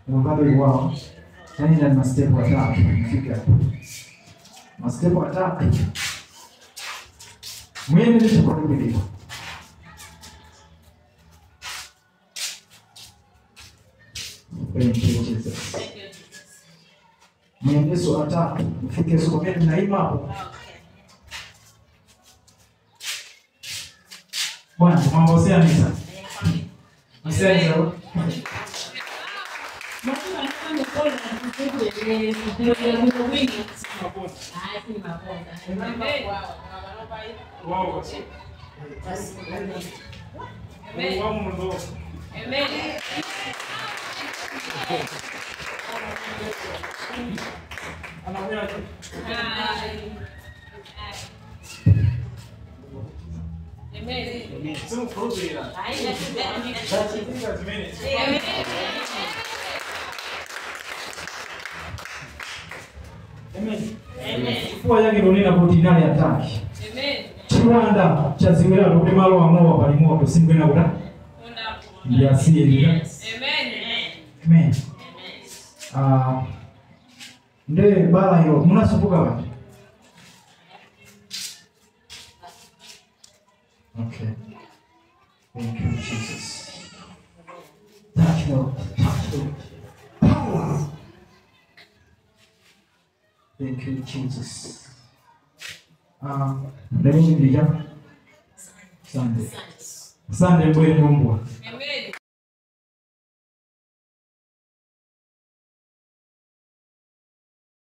Mumbabe wao. Yaani na mastep watatu mfike hapo. Mastep watatu. Mwende nishukurubiri. Thank you Jesus. Mwendeso atatu mfike soko mimi mnaima hapo. Bwana mambo sio nisa. Msio nisa. Chifukwa chake ndonena kuti inali ataki. Chiwanda chaziwera kuti malo amowa pali moto singwena kuta ndiyasiye. Amen. Nde bala hiyo mnasumbuka wapi? Okay. Thank you Jesus. Touch Lord, touch Lord. Power. Thank you Jesus. Leo ni Sunday. Sunday mbwe nyumbwa. Amen.